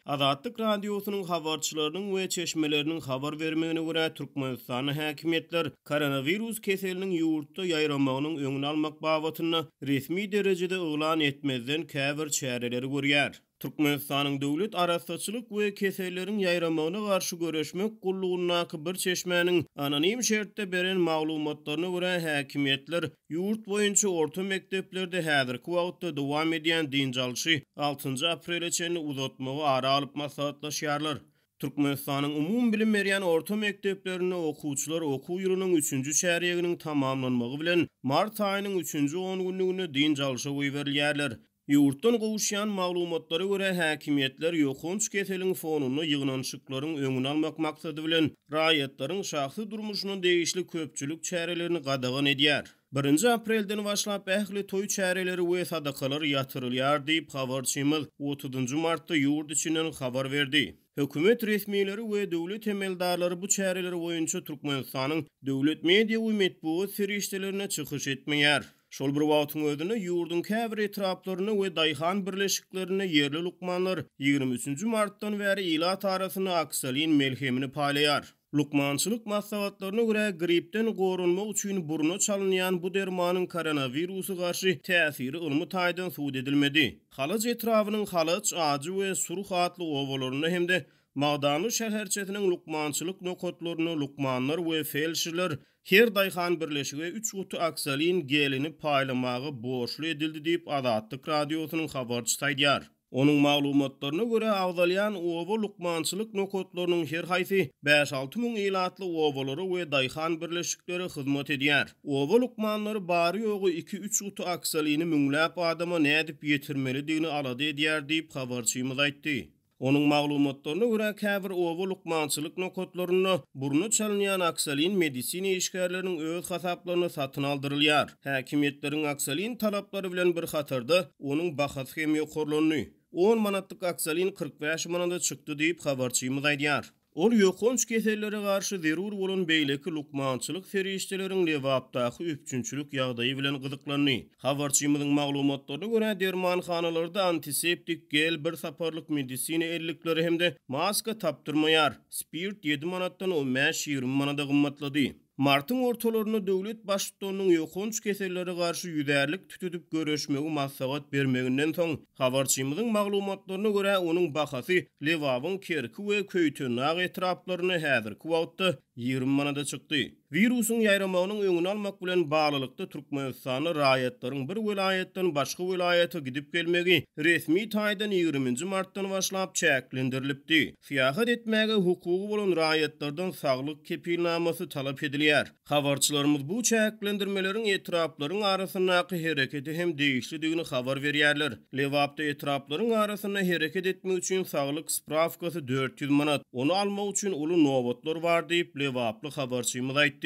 Azatlyk Radiosynyň habarçylarynyň we çeşmeleriniň habar bermegine görä, Türkmenistanda häkimiýetler koronawirus keseliniň ýurtda ýaýramagynyň öňüni almak babatynda resmi derejede yglan etmezden käbir çäreleri görýär. Türkmenistanyň Döwlet arassaçylyk we keselleriň ýaýramagyna garşy göreşmek gullugyndaky bir çeşmäniň anonim şertde beren maglumatlaryna görä, häkimiýetler ýurt boýunça orta mekdeplerde häzirki wagtda dowam edýän dynç alşy altynjy aprele çenli uzatmagy ara alyp maslahatlaşýarlar. Türkmenistanyň umumybilim berýän orta mekdeplerinde okuwçylar okuw ýylynyň üçünji çärýeginiň tamamlanmagy bilen mart aýynyň üçünji ongünlüginde dynç alşa goýberilýärler. Ýurtdan gowuşýan maglumatlara görä, häkimiýetler ýokanç keseliň fonunda ýygnanyşyklaryň öňüni almak maksady bilen, raýatlaryň şahsy durmuşyna degişli köpçülik çärelerini gadagan edýär. Birinji aprelden başlap ähli toý çäreleri we sadakalar ýatyrylýar diýip, habarçymyz otuzynjy martda ýurt içinden habar berdi. Hökümet resmileri we döwlet emeldarlary bu çäreler boýunça Türkmenistanyň döwlet media we metbugat serişdelerinde çykyş etmeýär. Şol bir wagtyň özünde, ýurduň käbir etraplarynda we daýhan birleşiklerinde ýerli lukmanlar 23 nji martdan bäri ilat arasynda oksolin melhemini paýlaýar. Lukmançylyk maslahatlaryna görä, gripden goranmak üçin burna çalynýan bu dermanyň koronawirusa garşy täsiri ylmy taýdan subut edilmedi. Halaç etrabynyň Halaç, Ajy we Surh atly obalarynda hem-de Magdanly şäherçesiniň lukmançylyk nokatlarynda lukmanlar we feldşerler her daýhan birleşige üç guty oksolin gelini paýlamaga borçly edildi diýip, Azatlyk Radiosynyň habarçysy aýdýar. Onuň maglumatlaryna görä, agzalýan oba lukmançylyk nokatlarynyň her haýsy bäş-alty müň ilatly obalara we daýhan birleşiklere hyzmat edýär. Oba lukmanlary bary-ýogy iki-üç guty oksolini müňläp adama nädip ýetirmelidigini alada edýär diýip, habarçymyz aýtdy. Onuň maglumatlaryna görä, käbir oba lukmançylyk nokatlarynda burna çalynýan oksolin medisina işgärleriniň öz hasaplaryna satyn aldyrylýar. Häkimiýetleriň oksolin talaplary bilen bir hatarda, onuň bahasy hem ýokarlandy. On manatlyk oksolin 45 manada çykdy diýip, habarçymyz aýdýar. Ol ýokanç kesellere garşy zerur bolan beýleki lukmançylyk serişdeleriň Lebapdaky üpjünçilik ýagdaýy bilen gyzyklandy. Habarçymyzyň maglumatlaryna görä, dermanhanalarda antiseptik gel, bir saparlyk medisina ellikleri hem-de maska tapdyrmaýar. Spirt ýedi manatdan on bäş-ýigrimi manada gymmatlady. Martyň ortalarynda döwlet Baştutanynyň ýokanç kesellere garşy ýüzärlik tütedip göreşmegi maslahat bermeginden soň, habarçymyzyň maglumatlaryna görä, onuň bahasy Lebabyň Kerki we Köýtendag etraplarynda häzirki wagtda 20 manada çykdy. Wirusyň ýaýramagynyň öňüni almak bilen baglylykda, Türkmenistanda raýatlaryň bir welaýatdan başga welaýata gidip gelmegi resmi taýdan ýigriminji martdan başlap çäklendirilipdi. Syýahat etmäge hukugy bolan raýatlardan saglyk kepilnamasy talap edilýär. Habarçylarymyz bu çäklendirmeleriň etraplaryň arasyndaky herekete hem degişlidigini habar berýärler. Lebapda etraplaryň arasynda hereket etmek üçin saglyk sprawkasy 400 manat, ony almak üçin uly nobatlar bar diýip, lebaply habarçymyz aýtdy.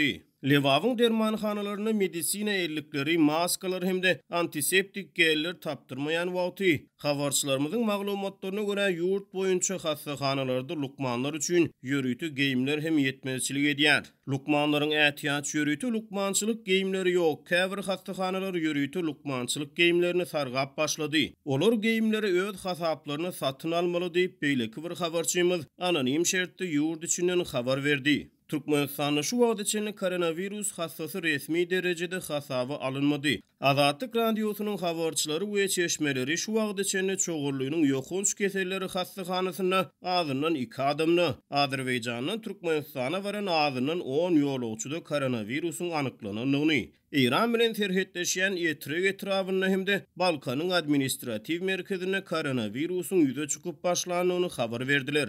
Lebabyň dermanhanalarynda medisina ellikleri, maskalar hem-de antiseptik geller tapdyrmaýan wagty, habarçylarymyzyň maglumatlaryna görä, ýurt boýunça hassahanalarda lukmanlar üçin ýörite geýimler hem ýetmezçilik edýär. Lukmanlaryň ätiýaç ýörite lukmançylyk geýimleri ýok, käbir hassahanalar ýörite lukmançylyk geýimlerini sargap başlady. Olar geýimleri öz hasaplaryna satyn almaly diýip, beýleki bir habarçymyz anonim şertde ýurt içinden habar berdi. Türkmenistanda şu wagta çenli koronawirus hassasy resmi derejede hasaba alynmady. Azatlyk Radiosynyň habarçylary we çeşmeleri şu wagta çenli Çogurlynyň ýokanç keselleri hassahanasynda azyndan iki adamda, Azerbaýjandan Türkmenistana baran azyndan on ýolagçyda koronawirusyň anyklanandygyny, Eýran bilen serhetleşýän Etrek etrabynda hem-de Balkanyň administratiw merkezinde koronawirusyň ýüze çykyp başlandygyny habar berdiler.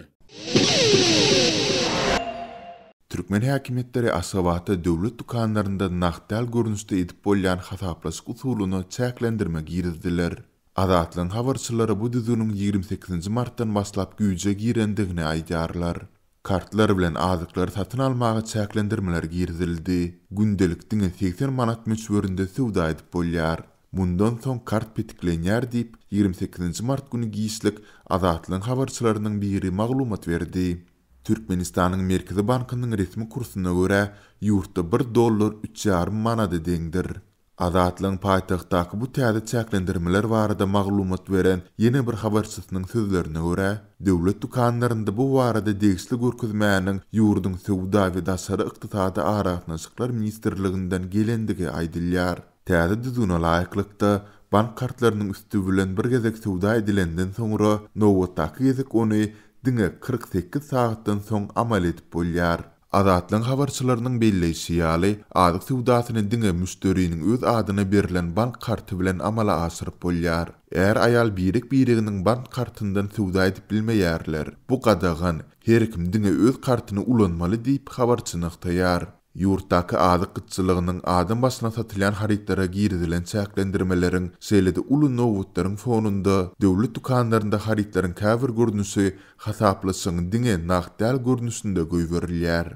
Türkmen häkimiýetleri Aşgabatda döwlet dükanlarynda nagt däl görnüşde edip bolýan hasaplaşyk usulyna çäklendirme girizdiler. Azatlygyň habarçylary bu düzgüniň 28 nji martdan başlap güýje girendigini aýdýarlar. Kartlar bilen azyklary satyn almaga çäklendirmeler girizildi. Gündelik diňe 80 manat möçberinde söwda edip bolýar. Mundan soň kart petiklenýär diýip, 28 nji mart güni giçlik Azatlygyň habarçylarynyň biri maglumat berdi. Türkmenistanyň Merkezi bankynyň resmi kursuna görä, ýurtda bir dollar üç ýarym manada deňdir. Azatlygyň paýtagtdaky bu täze çäklendirmeler barada maglumat beren ýene bir habarçysynyň sözlerine görä, döwlet dükanlarynda bu barada degişli görkezmäniň ýurduň Söwda we daşary ykdysady aragatnaşyklar ministrliginden gelendigi aýdylýar. Täze düzgüne laýyklykda, bank kartlarynyň üsti bilen bir gezek söwda edilenden soňra, nobatdaky gezek ony diňe 48 sagatdan soň amal edip bolýar. Azatlygyň habarçylarynyň belleýşi ýaly, azyk söwdasyny diňe müşderiniň öz adyna berlen bank karty bilen amala aşyryp bolýar. Är-aýal birek-bireginiň bank kartyndan söwda edip bilmeýärler. Bu gadagan, her kim diňe öz kartyny ulanmaly diýip, habarçy nygtaýar. Ýurtdaky azyk gytçylygynyň, adam başyna satylýan harytlara girizilen çäklendirmeleriň, şeýle-de uly nobatlaryň fonunda döwlet dükanlarynda harytlaryň käbir görnüşi Hasaplaşygyň diňe nagt däl görnüşinde goýberilýär.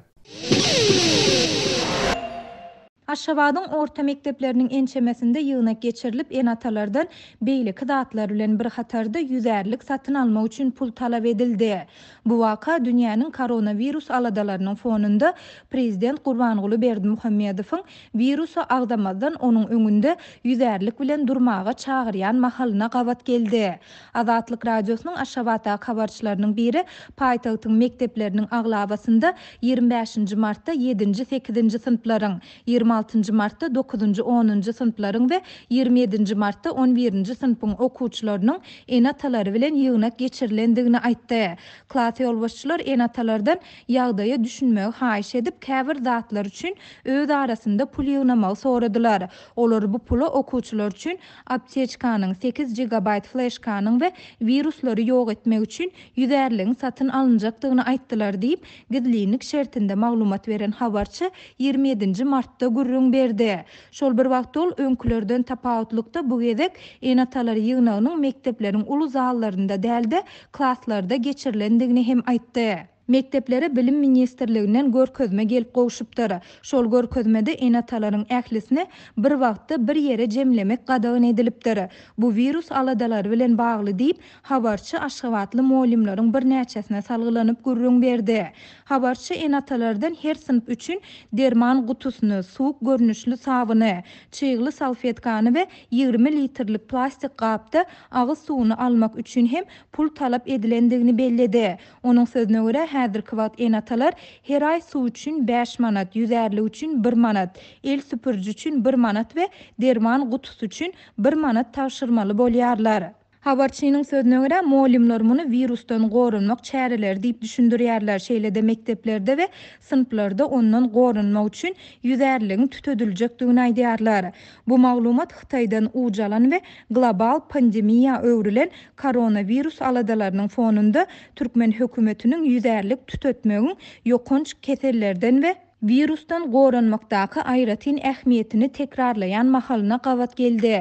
Aşgabadyň orta mekdepleriniň ençemesinde ýygnak geçirilip, ene-atalardan beýleki zatlar bilen bir hatarda ýüzärlik satyn almak üçin pul talap edildi. Bu waka dünýäniň koronawirus aladalarynyň fonunda prezident Gurbanguly Berdimuhamedowyň wirusy agzamazdan onuň öňünde ýüzärlik bilen durmaga çagyrýan mahalyna gabat geldi. Azatlyk Radiosynyň Aşgabatdaky habarçylarynyň biri paýtagtyň mekdepleriniň aglabasynda 25 nji martda ýedinji, sekizinji synplaryň, 26 nji martda dokuzynjy, onunjy synplaryň we 27 nji martda on birinji synpyň okuwçylarynyň ene-atalary bilen ýygnak geçirilendigini aýtdy. Klas ýolbaşçylar ene-atalardan ýagdaýa düşünmegi haýyş edip, käbir zatlar üçin öz arasynda pul ýygnamagy soradylar. Olar bu pula okuwçylar üçin apteçkanyň, sekiz gigabaýt fleşkanyň we wiruslary ýok etmek üçin ýüzärligiň satyn alynjakdygyny aýtdylar diýip, gizlinlik şertinde maglumat beren habarçy 27 nji martda gürrüň berdi. Şol bir wagtda ol öňkülerden tapawutlykda bu gezek ene-atalar ýygnagynyň mekdepleriň uly zallarynda däl-de, klaslarda geçirilendigini hem aýtdy. Mekdeplere Bilim ministrliginden görkezme gelip gowşupdyr. Şol görkezmede ene-atalaryň ählisini bir wagtda bir ýere jemlemek gadagan edilipdir. Bu wirus aladalary bilen bagly diýip, habarçy aşgabatly mugallymlaryň birnäçesine salgylanyp gürrüň berdi. Habarçy ene-atalardan her synp üçin derman gutusyny, suwuk görnüşli sabyny, çygly salfetkany we 20 litrlik plastik gapda agyz suwuny almak üçin hem pul talap edilendigini belledi. Onuň sözüne görä, häzirki wagt ene-atalar her aý suw üçin bäş manat, ýüzärlik üçin bir manat, el süpüriji üçin bir manat we derman gutusy üçin bir manat tabşyrmaly bolýarlar. Habarçynyň sözüne görä, mugallymlar muny wirusdan goranmak çäreleri diýip düşündirýärler, şeýle-de mekdeplerde we synplarda ondan goranmak üçin ýüzärligiň tütediljekdigini aýdýarlar. Bu maglumat Hytaýdan uç alan we global pandemiýa öwrülen koronawirus aladalarynyň fonunda türkmen hökümetiniň ýüzärlik tütetmegiň ýokanç kesellerden we wirusdan goranmakdaky aýratyn ähmiýetini tekrarlaýan mahalyna gabat geldi.